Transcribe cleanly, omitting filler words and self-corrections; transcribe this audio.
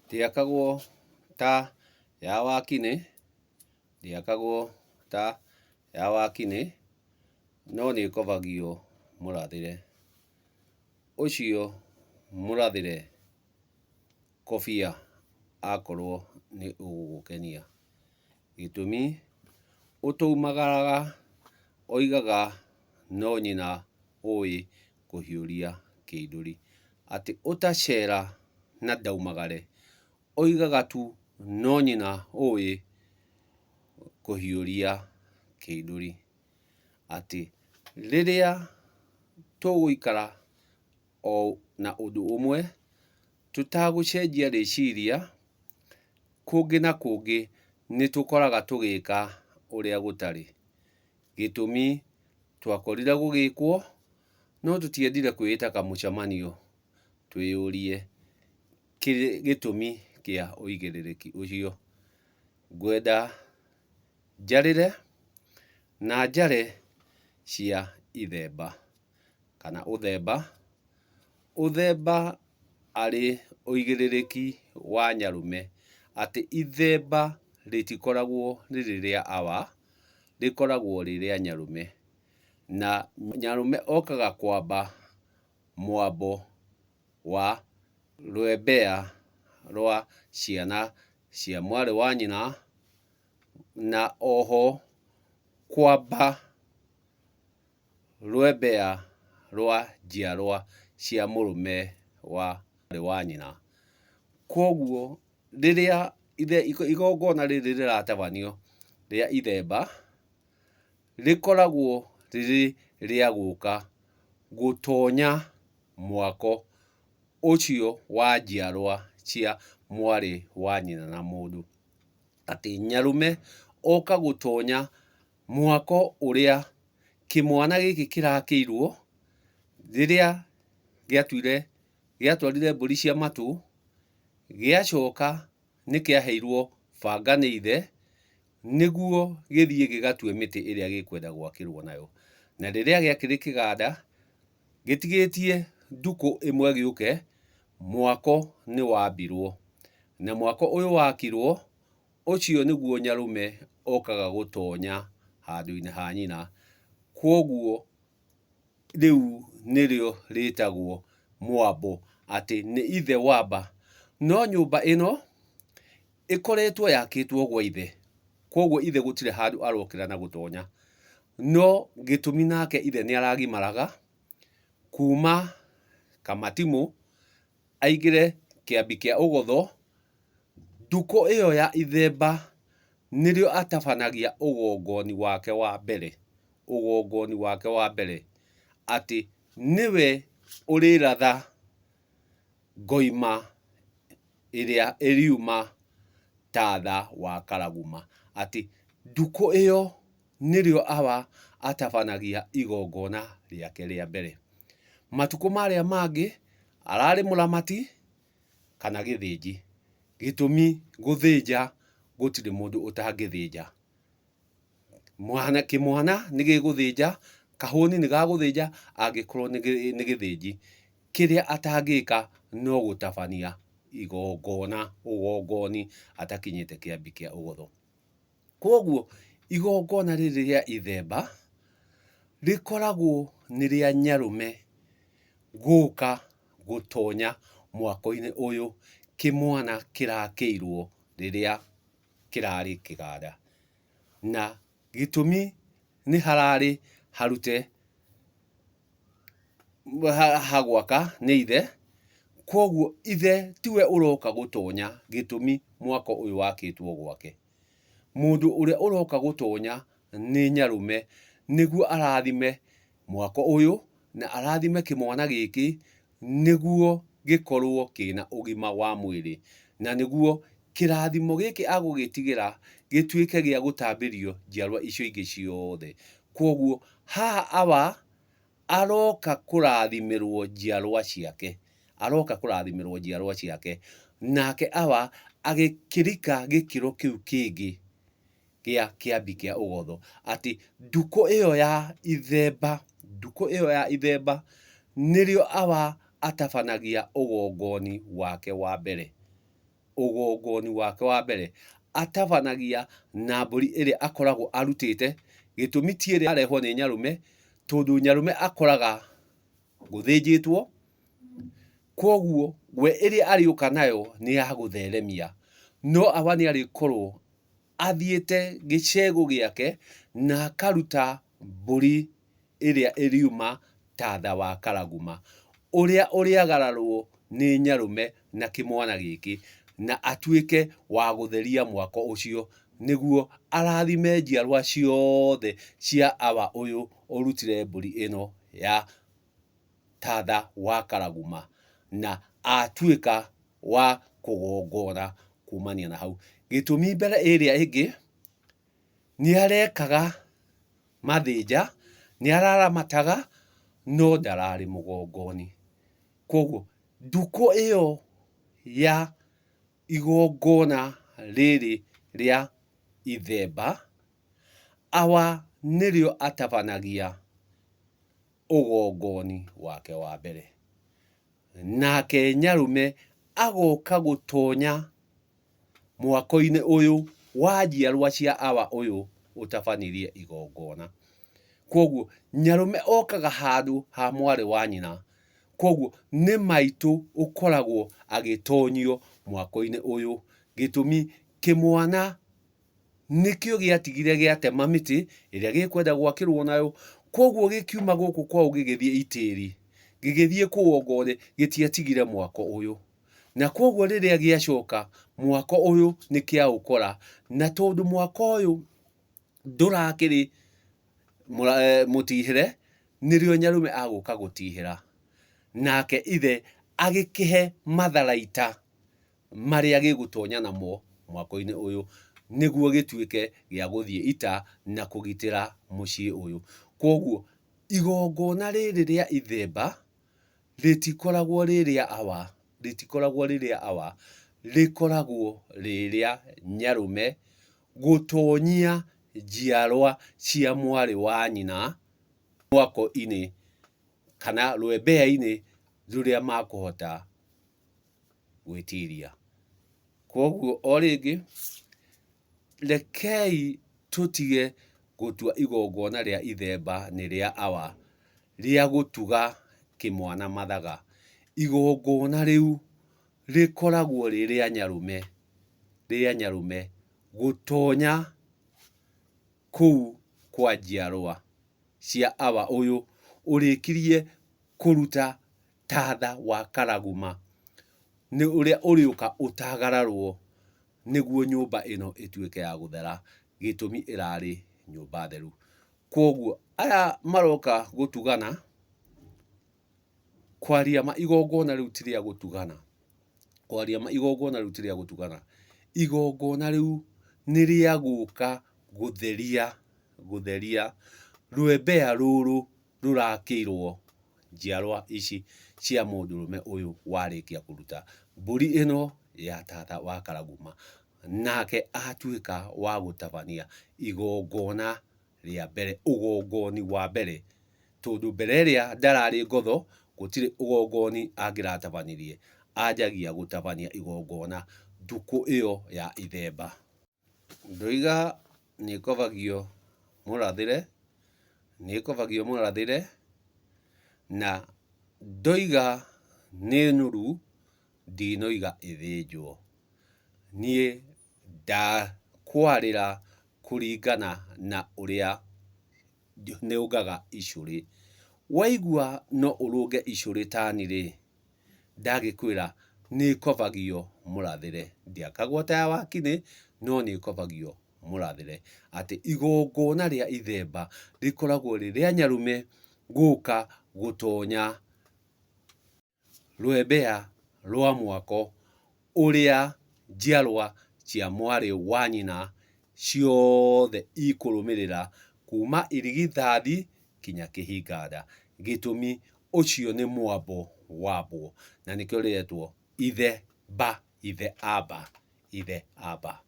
Ndĩakagwo ta ya Wakinĩ, ndĩakagwo ta ya Wakinĩ, no nĩĩkobagio mũrathĩre. Ũcio mũrathĩre kobia akorwo nĩ ũgũgũkenia. Gĩtũmi, ũtũmagaraga oigaga no nyina ũĩ kũhiũria kĩndũri. Atĩ ũtacera na ndaumagare, oigaga tu no nyina ũĩ kũhiũria kĩndũri. Atĩ rĩrĩa tũgũikara o na ũndũ ũmwe, tũtagũcenjia rĩciria, kũngĩ na kũngĩ nĩ tũkoraga tũgĩka ũrĩa gũtarĩ. Gĩtũmi twakorire gũgĩkwo, no tũtiendire kwĩĩta kamũcemanio twĩyũrie gĩtũmi kĩa ũigĩrĩrĩki ũcio. Ngwenda njarĩre na njare cia ithemba kana ũthemba. Ũthemba arĩ ũigĩrĩrĩki wa nyarũme atĩ ithemba rĩtikoragwo rĩrĩ rĩa awa, rĩkoragwo rĩ rĩa nyarũme. Na nyarũme okaga kwamba mwambo wa rwembea rwa ciana cia mwarĩ wa nyina, na oho kwamba rwembea rwa njiarwa cia mũrũme wa mwarĩ wa nyina. Kwoguo rĩrĩa igongona rĩrĩ rĩratabanio rĩa ithemba, rĩkoragwo rĩrĩ rĩa gũka gũtonya mwako ũcio wa njiarwa cia mwarĩ wa nyina na mũndũ. Atĩ nyarũme oka gũtonya mwako ũrĩa kĩmwana gĩkĩ kĩrakĩirwo rĩrĩa gĩatuire, gĩatwarire mbũri cia matũ, gĩacoka nĩ kĩaheirwo banga nĩ ithe nĩguo gĩthiĩ gĩgatue mĩtĩ ĩrĩa gĩkwenda gwakĩrwo nayo. Na rĩrĩa gĩakĩrĩ kĩganda, gĩtigĩtie ndukũ ĩmwe gĩũke, mwako nĩ wambirwo. Na mwako ũyũ wakirwo, ũcio nĩguo nyarũme okaga gũtonya handũ-inĩ ha nyina. Kwoguo rĩu nĩrĩo rĩtagwo mwambo, atĩ nĩ ithe wamba. No nyũmba ĩno ĩkoretwo yakĩtwo gwa ithe, kwoguo ithe gũtirĩ handũ arokĩra na gũtonya. No gĩtũmi nake ithe nĩ aragimaraga kuma Kamatimũ aingĩre kĩambi kĩa Ũgotho, ndukũ ĩyo ya ithemba nĩrĩo atabanagia ũgongoni wake wa mbere, ũgongoni wake wa mbere, atĩ nĩwe ũrĩratha ngoima ĩrĩa ĩriuma tatha wa Karaguma, atĩ ndukũ ĩyo nĩrĩo Awa atabanagia igongona rĩake rĩa mbere. Matukũ marĩa mangĩ ararĩ mũramati kana gĩthĩnji. Gĩtũmi gũthĩnja gũtirĩ mũndũ ũtangĩthĩnja. Kĩmwana nĩ gĩgũthĩnja, kahũni nĩ gagũthĩnja angĩkorwo nĩ gĩthĩnji. Kĩrĩa atangĩka no gũtabania igongona, ũgongoni atakinyĩte kĩambi kĩa ũgotho. Kwoguo igongona rĩrĩ rĩa ithemba rĩkoragwo nĩ rĩa nyarũme gũka gũtonya mwako-inĩ ũyũ kĩmwana kĩrakĩirwo rĩrĩa kĩrarĩ kĩganda. Na gĩtũmi nĩ hararĩ harute ha gwaka nĩ ithe, kwoguo ithe tiwe ũroka gũtonya gĩtũmi mwako ũyũ wakĩtwo gwake. Mũndũ ũrĩa ũroka gũtonya nĩ nyarũme nĩguo arathime mwako ũyũ na arathime kĩmwana gĩkĩ nĩguo gĩkorwo kĩna ũgima wa mwĩrĩ, na nĩguo kĩrathimo gĩkĩ agũgĩtigĩra gĩtuĩke gĩa gũtambĩrio njiarwa icio ingĩ ciothe. Kwoguo haha awa aroka kũrathimĩrwo njiarwa ciake, aroka kũrathimĩrwo njiarwa ciake, nake awa agĩkĩrika gĩkĩro kĩu kĩngĩ gĩa kĩambi kĩa ũgotho, atĩ ndukũ ĩyo ya ithemba, ndukũ ĩyo ya ithemba, nĩrĩo awa atabanagia ũgongoni wake wa mbere. ũgongoni wake wa mbere, atabanagia na mbũri ĩrĩa akoragwo arutĩte, gĩtũmi ti ĩrĩa yarehwo nĩ nyarũme, tondũ nyarũme akoraga gũthĩnjĩtwo, kwoguo we ĩrĩa arĩũka nayo nĩ ya gũtheremia. No awa nĩ arĩkorwo athiĩte gĩcegũ gĩake na akaruta mbũri ĩrĩa ĩriuma tatha wa karaguma, ũrĩa ũrĩagararwo nĩ nyarũme na kĩmwana gĩkĩ, na atuĩke wa gũtheria mwako ũcio, nĩguo arathime njiarwa ciothe cia awa ũyũ ũrutire mbũri ĩno ya tatha wa karaguma, na atuĩka wa kũgongona kumania na hau. Gĩtũmi mbere ĩrĩa ĩngĩ, nĩ arekaga mathĩnja, nĩ araramataga, no ndararĩ mũgongoni. Kwoguo ndukũ ĩyo ya igongona rĩrĩ rĩa ithemba, awa nĩrĩo atabanagia ũgongoni wake wa mbere. Nake nyarũme agoka gũtonya mwako-inĩ ũyũ wa njiarwa cia awa ũyũ ũtabanirie igongona. Kwoguo nyarũme okaga handũ ha mwarĩ wa nyina. Kwoguo nĩ maitũ ũkoragwo agĩtonyio mwako-inĩ ũyũ. Gĩtũmi kĩmwana nĩkĩo gĩatigire gĩatema mĩtĩ ĩrĩa gĩkwenda gwakĩrwo nayo. Kwoguo gĩkiuma gũkũ kwao gĩgĩthiĩ itĩri, gĩgĩthiĩ kũwongore, gĩtiatigire mwako ũyũ. Na kwoguo rĩrĩa gĩacoka, mwako ũyũ nĩ kĩaũkora, na tondũ mwako ũyũ ndũrakĩrĩ mũtihĩre, nĩrĩo nyarũme agũka gũtihĩra. Nake ithe agĩkĩhe matharaita marĩa gĩgũtonya namo mwako-inĩ ũyũ, nĩguo gĩtuĩke gĩa gũthiĩ ita na kũgitĩra mũciĩ ũyũ. Kwoguo igongona rĩrĩ rĩa ithemba rĩtikoragwo rĩ rĩa awa, rĩtikoragwo rĩ rĩa awa, rĩkoragwo rĩ rĩa nyarũme gũtonyia njiarwa cia mwarĩ wa nyina mwako-inĩ kana rwembea-inĩ rũrĩa makũhota gwĩtiria. Kwoguo o rĩngĩ, rekei tũtige gũtua igongona rĩa ithemba nĩ rĩa awa, rĩa gũtuga kĩmwana mathaga. Igongona rĩu rĩkoragwo rĩ rĩa nyarũme, rĩa nyarũme gũtonya kũu kwa njiarwa cia awa ũyũ ũrĩkirie kũruta tatha wa karaguma, nĩ ũrĩa ũrĩũka ũtagararwo nĩguo nyũmba ĩno ĩtuĩke ya gũthera, gĩtũmi ĩrarĩ nyũmba theru. Kwoguo aya maroka gũtugana, kwaria ma igongona rĩu ti rĩa gũtugana, kwaria ma igongona rĩu ti rĩa gũtugana, igongona rĩu nĩ rĩa gũka gũtheria, gũtheria rwembea rũrũ rũrakĩirwo njiarwa ici cia mũndũrũme ũyũ warĩkia kũruta mbũri ĩno ya tata wa Karaguma, nake atuĩka wa gũtabania igongona rĩa mbere, ũgongoni wa mbere, tondũ mbere ĩrĩa ndararĩ ngotho, gũtirĩ ũgongoni angĩratabanirie, anjagia gũtabania igongona ndukũ ĩyo ya ithemba. Ndoiga nĩĩkobagio mũrathĩre, nĩĩkobagio mũrathĩre, na ndoiga nĩ nũru, ndinoiga ĩthĩnjwo. Niĩ ndakwarĩra kũringana na ũrĩa nũngaga icũrĩ. Waigua no ũrũnge icũrĩ tani-rĩ, ndagĩkwĩra nĩĩkobagio mũrathĩre. Ndĩakagwo ta ya wakinĩ, no nĩĩkobagio mũrathĩre. Atĩ igongona rĩa ithemba rĩkoragwo rĩ rĩa nyarũme gũka gũtonya rwembea rwa mwako ũrĩa njiarwa cia mwarĩ wa nyina ciothe ikũrũmĩrĩra kuma irigithathi kinya kĩhinga nda. Gĩtũmi ũcio nĩ mwambo wambwo na nĩkĩo rĩretwo ithe ba ithe aba ithe aba.